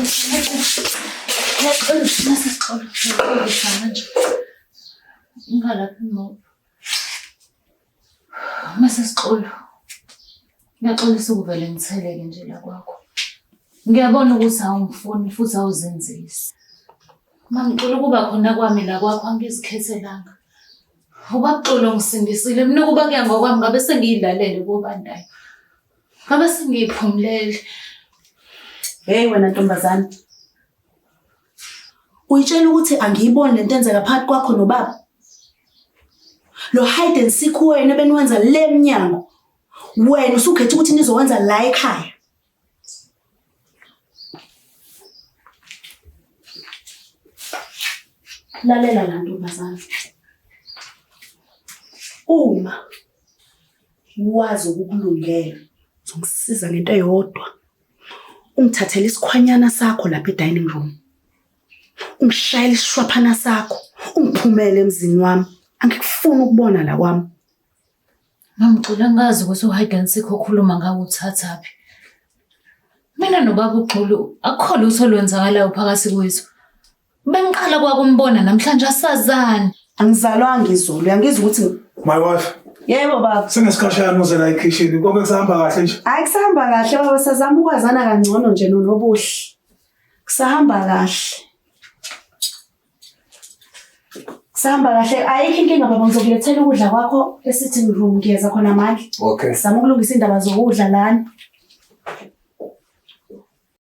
Ngiyaxolisa, ngiyaxolisa. Ngiyaxolisa masesixolo. Ngiyaxolisa manje. Ungalaphi imoto. Masesixolo. Ngiyaxolisa ukuvele ngitheleke nje la kwakho. Ngiyabona ukuthi awungifuni futhi awuzenzisi. Mamxolo ukuba khona kwami la kwakho angizikhethelanga. UbabuXolo ngisindisile mina ukuba kuya ngokwami ngabe sengiyilalele kobandayo. Ngabe sengiyiphumulele. Hey wena ntombazane. Uyitshela ukuthi angiyiboni lento enzeka phakathi kwakho nobaba. Lo hide and seek wena ebeniwenza le mnyango. Wena usukhetha ukuthi nizowenza la ekhaya. Lalela la ntombazane. Uma wazi ukukulungela, uzongisiza ngento eyodwa. Ungithathele isikhwanyana sakho lapha e-dining room. Ungishayele isishwaphana sakho, ungiphumele emzini wami. Angikufuni ukubona la kwami. Mamcula angazi ukuthi u-hide and seek okhuluma ngawo uthathaphi. Mina nobaba uXulu akukho lutho olwenzakalayo phakathi kwethu. Bengiqala kwakumbona namhlanje asazani. Angizalwanga izolo, uyangizwa ukuthi My wife, Yebo baba. senesikhashana uze la ekhishini. Konke kusahamba kahle nje. Hayi kusahamba kahle baba, sazama ukwazana kangcono nje noNobuhle. Kusahamba kahle. Kusahamba kahle. Ayikho inkinga baba, ngizokulethela ukudla kwakho e-sitting room ngiyeza khona manje. Okay. Sizama ukulungisa indaba zokudla lana.